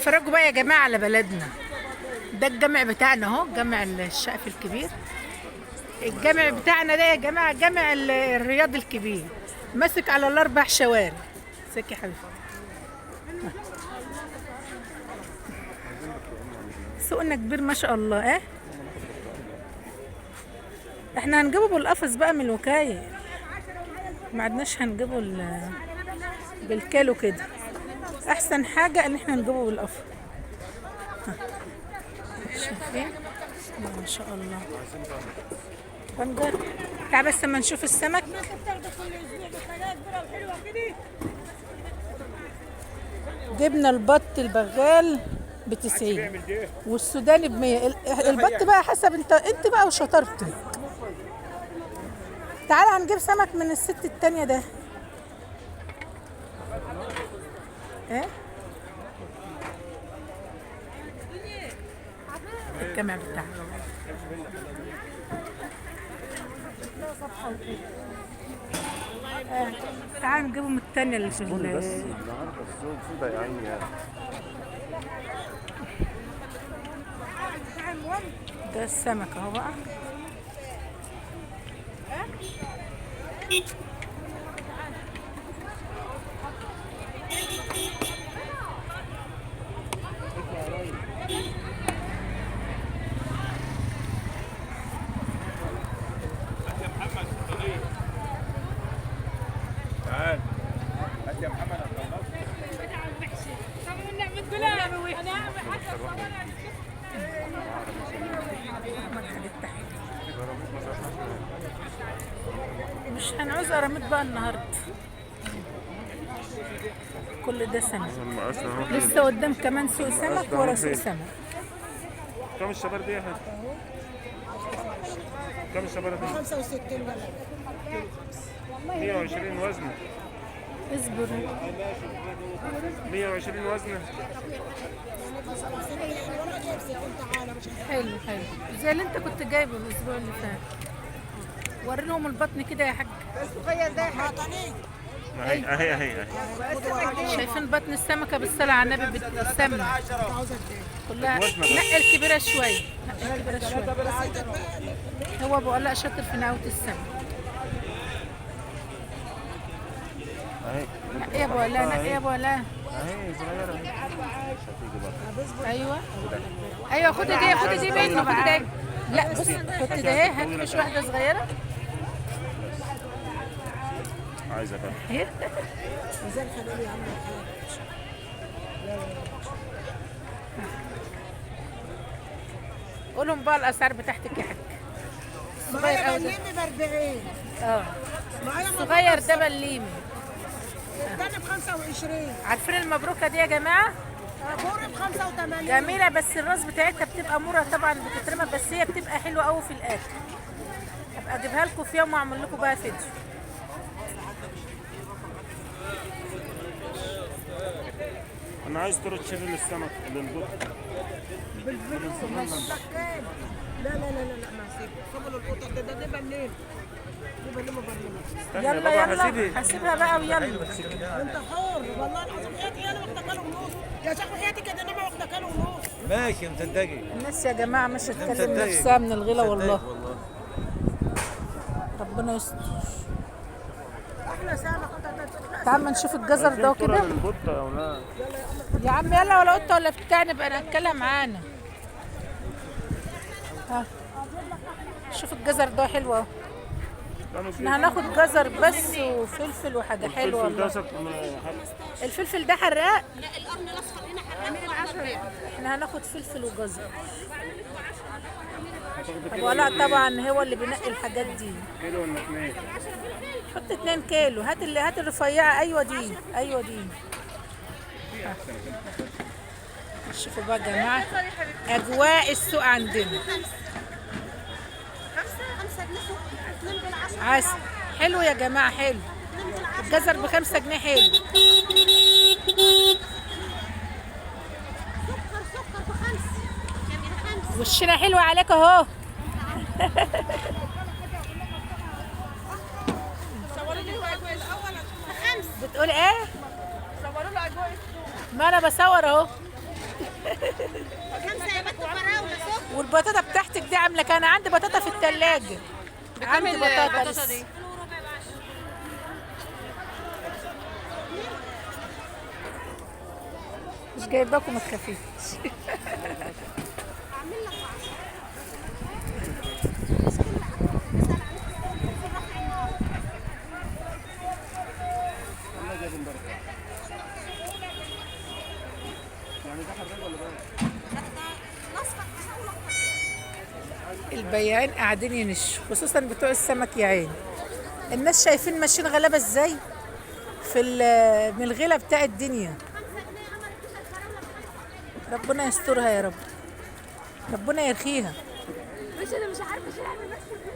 اتفرجوا بقى يا جماعة على بلدنا. ده الجامع بتاعنا اهو، جامع الشقف الكبير. الجامع بتاعنا ده يا جماعة جامع الرياض الكبير، ماسك على الاربع شوارع. ازيك يا حبيبتي؟ سوقنا كبير ما شاء الله. ايه احنا هنجيبه بالقفص بقى من الوكاية، ما عدناش هنجيبه بالكيلو كده. احسن حاجة ان احنا نجيبه بالقفص. شايفين ما شاء الله. بنجر. تعال بس اما نشوف السمك. جبنا البط البغال ب90 والسوداني ب100. البط بقى حسب انت بقى وشطارتك. تعالى هنجيب سمك من الست التانية ده. ايه الجامع بتاعنا. تعال نجيبه من التانية اللي في بس النهارده السوق سودا يا عيني يعني. ده السمك اهو بقى. تعال هات يا محمد. مش هنعوز قراميط بقى النهارده. كل ده سمك لسه قدام، كمان سوق سمك ورا سوق سمك. كم الشبار دي يا حاج؟ كم الشبار دي؟ 65 بلد. 120 وزنه. اصبر. 120 وزنه. حلو حلو زي اللي انت كنت جايبه الاسبوع اللي فات. وريهم البطن كده يا حاج. الصغير ده يا حاج. اهي اهي اهي. شايفين بطن السمكة بالصلاة على النبي بالسمنه كلها. نقي الكبيرة شوية، نقي الكبيرة شوية. هو ابو علاء شاطر في نقاوه السمك. اهي نقي يا ابو علاء، نقي يا ابو علاء. اهي صغيرة اهي. ايوه ايوه خدي دي، خدي دي منه، خدي دي. لا بص حط ده اهي، هات مش واحدة صغيرة. عايزه بقى اهي. قولهم بقى الاسعار بتاعتك يا حاج. الصغير معايا قوي ده. بليمي ب 40. اه معايا الصغير ده بليمي. الثاني ب 25. عارفين المبروكه دي يا جماعة؟ بوري ب 85. جميلة بس الراس بتاعتها بتبقى مرة طبعا، بتترمى، بس هي بتبقى حلوة قوي في الاكل. هبقى اجيبها لكم في يوم واعمل لكم بقى فيديو. انا عايز تروح تشيل السمك للبط. بالفلوس. لا لا لا لا لا ما سيب خبل القطط ده ده بليل. ده بليل بليل. يلا يلا حاسبها بقى ويلا. انت حر والله العظيم. حياتي انا واخده كيلو ونص يا شيخ، حياتي كده انا واخده كيلو ونص. ماشي مصدقي. الناس يا جماعة مش هتكلم نفسها من الغلا والله. ربنا يستر. احلى سمك. تعال ما نشوف الجزر ده كده يا عم. يلا ولا قطة ولا بتاع نبقى ناكلها معانا. ها شوف الجزر ده حلو اهو. احنا هناخد جزر بس وفلفل وحاجه حلوة والله. الفلفل ده حراق. لا القرن الاصفر هنا حراق. احنا هناخد فلفل وجزر. ابو علاء طبعا هو اللي بينقي الحاجات دي. كيلو ولا 2؟ حط 2 كيلو. هات اللي هات الرفيعة. ايوه دي، ايوه دي. شوفوا بقى يا جماعة اجواء السوق عندنا. عسل حلو يا جماعة، حلو. الجزر ب5 جنيه حلو. سكر سكر ب5. وشنا حلو عليك اهو. بتقول ايه؟ صوروا له اجواء السوق. ما انا بصور اهو. خمسة يا بنت فراوله سكر. والبطاطا بتاعتك دي عامله كام؟ انا عندي بطاطا في الثلاجة. عندي بطاطا لسه. دي؟ مش جايباكم ما تخافيش. البياعين قاعدين ينشوا، خصوصا بتوع السمك يا عيني. الناس شايفين ماشيين غلابة ازاي في من الغلا بتاع الدنيا. ربنا يسترها يا رب، ربنا يرخيها. مش انا مش عارفه اعمل بس.